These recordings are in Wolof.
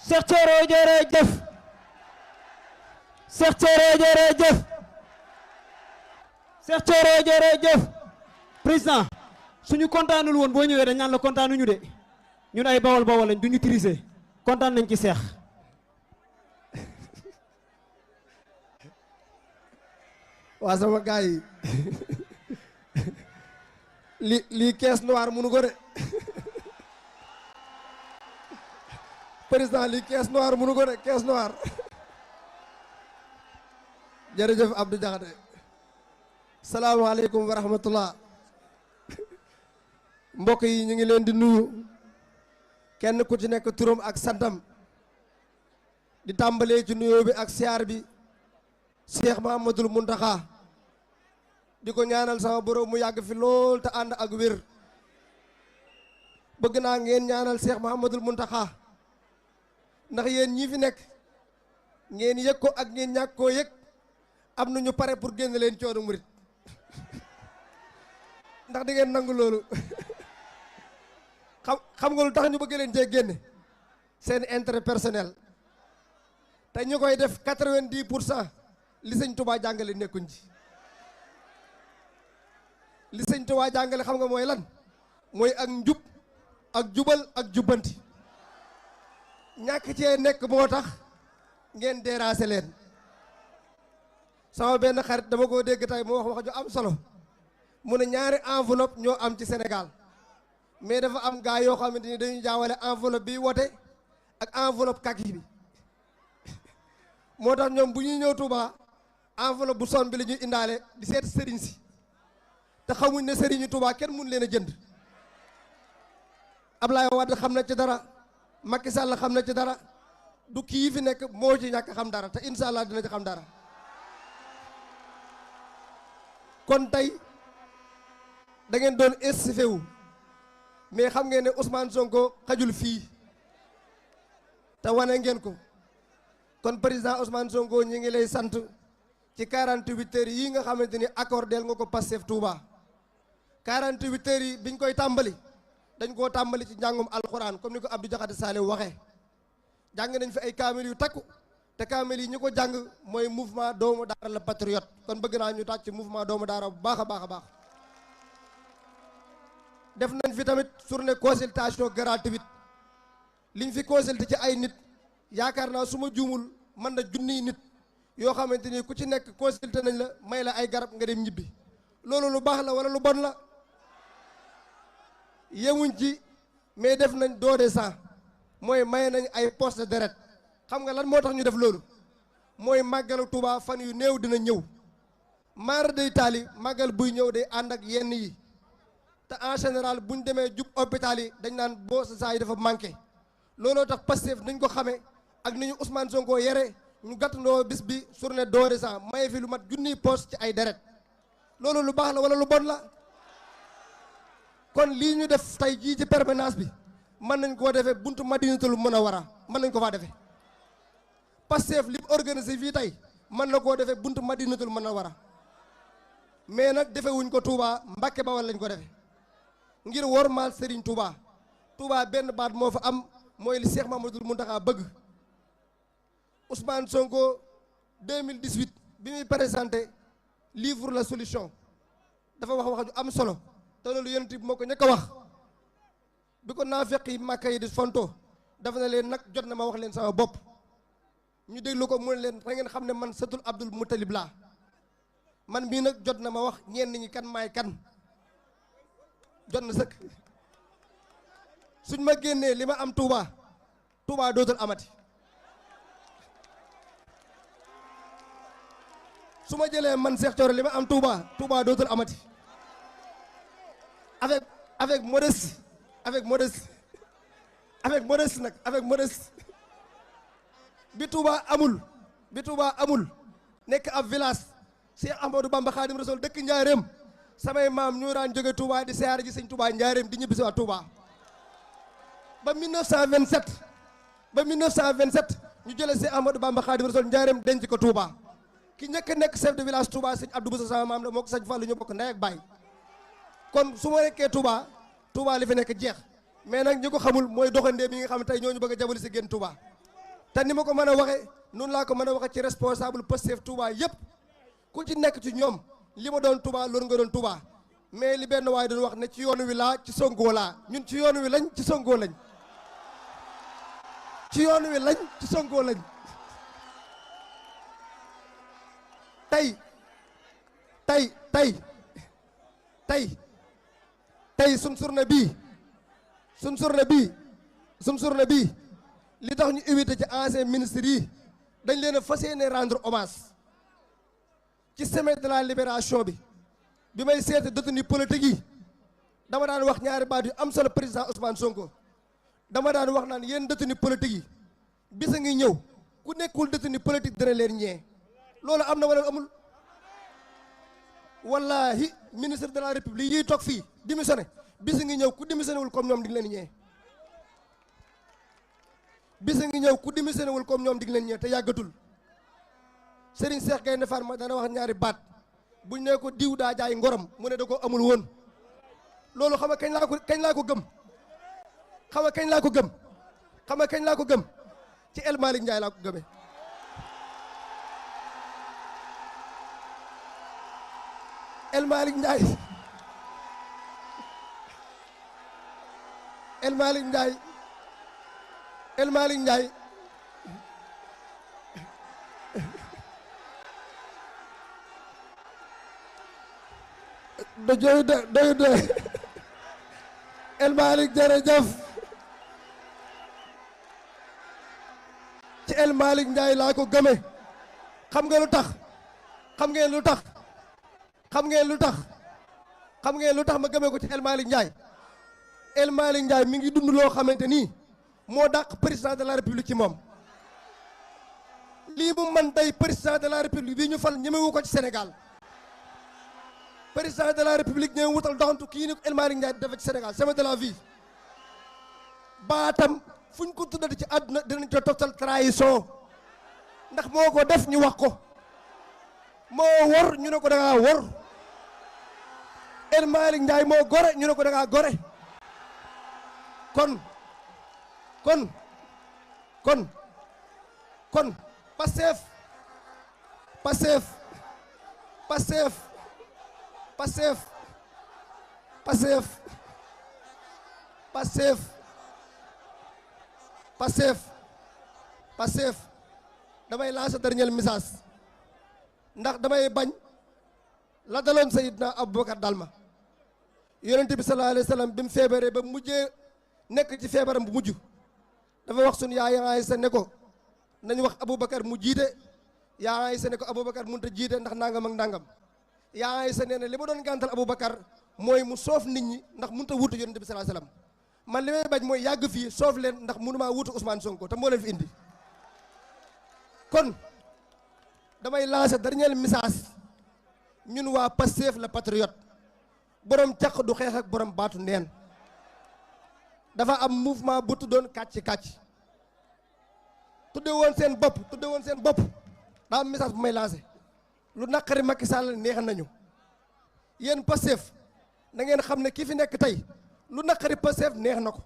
Cheikh Thioro jërëjëf Cheikh Thioro jërëjëf Cheikh Thioro jërëjëf président suñu kontaanul woon boo ñëwee dañ naan la kontaanuñu de ñun ay bawol bawol lañ duñu triser kontaan nañ ci Cheikh waa sama gars yi lii caisse noire mënu ko de président lii caisse noire mënu ko de caisse noire jërëjëf Abdou Diakhaté salaamaaleykum wa rahmatullah mbokk yi ñu ngi leen di nuyu kenn ku ci nekk turam ak santam di tàmbalee ci nuyoo bi ak siyaar bi Cheikh Mountakha di ko ñaanal sama borom mu yàgg fi lool te ànd ak wér bëgg naa ngeen ñaanal Cheikh Mountakha ndax yéen ñii fi nekk ngeen yëg ko ak ngeen ñàkk koo yëg am na ñu pare pour génn leen coono murit ndax di ngeen nangu loolu xam nga lu tax ñu bëgg leen cee génne seen intérêt personnel te ñu koy def 90% li sëñ Touba jàngale nekkuñ ci li sëñ Touba jàngale xam nga mooy lan mooy ak njub ak jubal ak jubbanti ñàkk cee nekk moo tax ngeen déranger leen sama benn xarit dama ko dégg tey mu wax ju am solo mu ne ñaari enveloppe ñoo am ci Sénégal mais dafa am gaa yoo xamante ni dañuy jaawale enveloppe bi wote ak enveloppe kaki bi moo tax ñoom bu ñuy ñëw Touba enveloppe bu son bi la ñuy indaale di seet sëriñ si te xamuñ ne sëriñu Touba kenn mun leen a jënd Ablaye Wade xam na ci dara Macky Sall xam na ci dara du kii fi nekk moo ci ñàkk xam dara te incha allah dina ci xam dara kon tey da ngeen doon estifé wu mais xam ngeen ne Ousmane Sonko xajul fii te wane ngeen ko kon président Ousmane Sonko ñi ngi lay sant ci 48 heures yi nga xamante ni accordé nga ko Pastef Touba 48 heures yi biñ koy tàmbali dañ koo tàmbali ci njàngum alxuraan comme ni ko Abdou Diakhaté Saliou waxee jàng nañ fi ay kaamil yu takku te kaamil yi ñi ko jàng mooy mouvement doomu daara la patriote kon bëgg naa ñu tàcc ci mouvement doomu daara bu baax a baax a baax def nañ fi tamit journée consultation gratuite liñ fi consulté ci ay nit yaakaar naa su ma juumul mën na junniy nit yoo xamante ni ku ci nekk consulté nañ la may la ay garab nga dem ñibbi loolu lu baax la wala lu bon la yemuñ ci mais def nañ don de sang mooy may nañ ay poche de deret xam nga lan moo tax ñu def loolu mooy màggalu Touba fan yu néew dina ñëw maara day taali màggal buy ñëw day ànd ak yenn yi te en général buñ demee jub hôpital yi dañ naan boo sa saa yi dafa manqué looloo tax Pastef nañ ko xamee ak ni ñu Ousmane Sonko yere ñu gàttandoo bis bi journée don de sang maye fi lu mat junniy poche ci ay deret loolu lu baax la wala lu bon la kon lii ñu def tey jii ci permanence bi mën nañ koo defee buntu Madinatul Munawwara mën nañ ko faa defee Pastef li mu organisé fii tey mën na koo defee buntu Madinatul Munawwara mais nag defewuñ ko Touba Mbàkke Bawal lañ ko defee ngir wormaal Serigne Touba Touba benn baat moo fa am mooy li Cheikh Mountakha bëgg Ousmane Sonko 2018 bi muy présenté livre la solution dafa wax ju am solo te loolu yonent bi moo ko ñëkk a wax bi ko naafeq yi Màkka yi di fonto dafa ne leen nag jot na ma wax leen sama bopp ñu déglu ko mu ne leen da ngeen xam ne man sëtul Abdul Muttalib laa man bii nag jot na ma wax ñenn ñi kan maay kan jot na sëkk suñ ma génnee li ma am Touba dootul amati su ma jëlee man Cheikh Thioro li ma am Touba dootul amati avec modestie avec modestie bi Touba amul nekk ab village Cheikh Ahmadou Bamba Khadim Rasoul dëkk Njaareem samay maam ñoo daan jóge Touba di siyaare ji sëñ Touba Njaareem di ñibbisi waat Touba ba 1927 ñu jëlee Cheikh Ahmadou Bamba Khadim Rasoul Njaareem denc ko Touba ki njëkk nekk chef de village Touba sëñ Abdou Boussa sama maam la moo ko sëñ Fallou ñu bokk ndey ak baay kon su ma nekkee Touba li fi nekk jeex mais nag ñi ko xamul mooy doxandéem yi nga xam ne tey ñooñu bëgg a jabali si génn Touba te ni ma ko mën a waxee noonu laa ko mën a waxee ci responsable Pastef Touba yëpp ku ci nekk ci ñoom li ma doon Touba loolu nga doon Touba mais li benn waaye doon wax ne ci yoonu wi laa ci Sonko laa ñun ci yoonu wi lañ ci Sonko lañ ci yoonu wi lañ ci Sonko lañ tey suñ journée bii li tax ñu invité ci ancien ministre yi dañ leen a fas yéene rendre hommage ci semaine de la libération bi may seete détenu politique yi dama daan wax ñaari baat yu am solo président Ousmane Sonko dama daan wax naan yéen détenu politique yi bisa ngi ñëw ku nekkul détenu politique dana leen ñee loolu am na wala amul wallahi ministre de la république yiy toog fii démissionné bisa ngi ñëw ku démissionné wul comme ñoom di leen ñee bisa ngi ñëw ku démissionné wul comme ñoom di leen ñee te yàggatul Serigne Cheikh Gaynde Fatma dana wax ñaari baat buñ ne ko diw daa jaay ngorom mu ne da ko amul woon loolu xam nga kañ laa ko gëm xam nga kañ laa ko gëm ci El Malick Ndiaye laa ko gëmee El Malick Ndiaye da jooy de doy de El Malick jërëjëf ci El Malick Ndiaye laa ko gëme xam ngeen lu tax ma gëmee ko ci El Malick Ndiaye El Malick Ndiaye mi ngi dund loo xamante nii moo dàq président de la république ci moom lii mu man tey président de la république bii ñu fal ñemewu ko ci Sénégal président de la république ñëw wutal doxantu kii ni El Malick Ndiaye dafa ci Sénégal semaine de la vie baatam fu ñu ko tuddati ci àdduna dinañ ko toftal trahison ndax moo ko def ñu wax ko moo wor ñu ne ko da ngaa wor El Malick Ndiaye moo gore ñu ne ko da ngaa gore kon Pastef damay lancer dernier message ndax damay bañ la daloon Seydina Aboubacar Dalma yonent bi sallallahu alayhi wa sallam bi mu feebaree ba mujjee nekk ci feebaram bu mujj dafa wax sunu yaay Aysa ne ko nañu wax Aboubacar mu jiite yaa Aysa ne ko Aboubacar mënut a jiite ndax nangam ak nangam yaa Aysa nee na li ma doon gàntal Aboubacar mooy mu soof nit ñi ndax mënut a wutu yonent bi sallallahu alayhi wa sallam man li may bañ mooy yàgg fii soof leen ndax mënumaa wutu Ousmane Sonko te moo leen fi indi kon damay lancer dernier message ñun waa Pastef la patriote borom caq du xeex ak borom baatu neen dafa am mouvement bu tuddoon kàcc tudde woon seen bopp daa am message bu may lancer lu naqari Macky Sall neex nañu yéen Pastef na ngeen xam ne kii fi nekk tey lu naqari Pastef neex na ko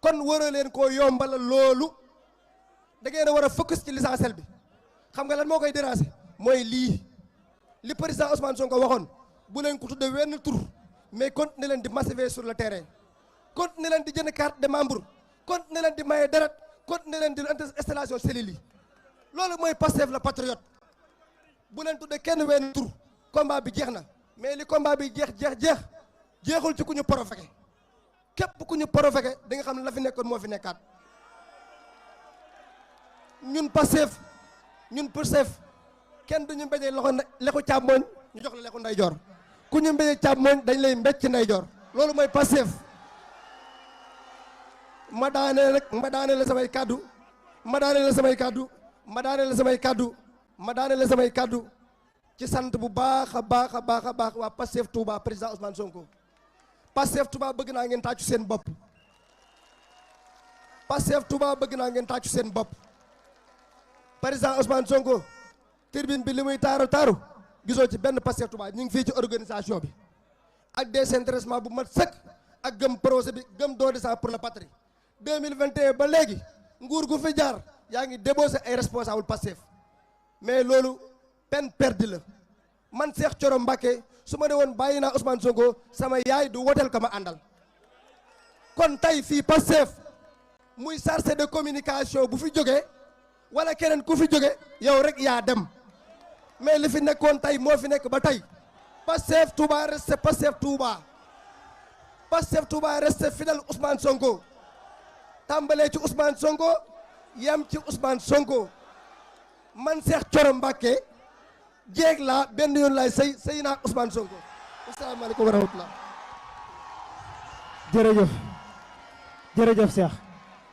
kon waroo leen koo yombala loolu da ngeen a war a focus ci l'essentiel bi xam nga lan moo koy déranger mooy li président Ousmane Sonko waxoon bu leen ko tudde wenn tur mais continuer leen di massifier sur le terrain continuer leen di jënd carte de membre continuer leen di maye deret continuer leen di installation cellules yi loolu mooy Pastef la patriote bu leen tudde kenn wenn tur combat bi jeex na mais li combat bi jeexul ci ku ñu provoqué képp ku ñu provoqué da nga xam ne la fi nekkoon moo fi nekkaat ñun Pastef kenn duñu mbéjee lexu càmmooñ ñu jox la lexu ndeyjoor ku ñu mbéjee càmmooñ dañ lay mbéj ci ndeyjoor loolu mooy Pastef ma daanee la samay kaddu ci sant bu baax a baax waa Pastef Touba président Ousmane Sonko Pastef Touba bëgg naa ngeen tàccu seen bopp président Ousmane Sonko tribune bi li muy taaru gisoo ci benn Pastef Touba ñu ngi fii ci organisation bi ak désintéressement bu mat sëkk ak gëm projet bi gëm don de sang pour la patrie 2021 ba léegi nguur gu fi jaar yaa ngi débauché ay responsable Pastef mais loolu peine perdue la man Cheikh Thioro Mbacké su ma ne woon bàyyi naa Ousmane Sonko sama yaay du woteel ka ma àndal kon tey fii Pastef muy chargé de communication bu fi jógee wala keneen ku fi jóge yow rek yaa dem mais li fi nekkoon tey moo fi nekk ba tey Pastef Touba resté Pastef Touba Pastef Touba resté fidèle Ousmane Sonko tàmbalee ci Ousmane Sonko yem ci Ousmane Sonko man Cheikh Thioro Mbacké jéeg laa benn yoon laay sëy naa Ousmane Sonko asalaamaaleykum wa rahmatullah jërëjëf jërëjëf Cheikh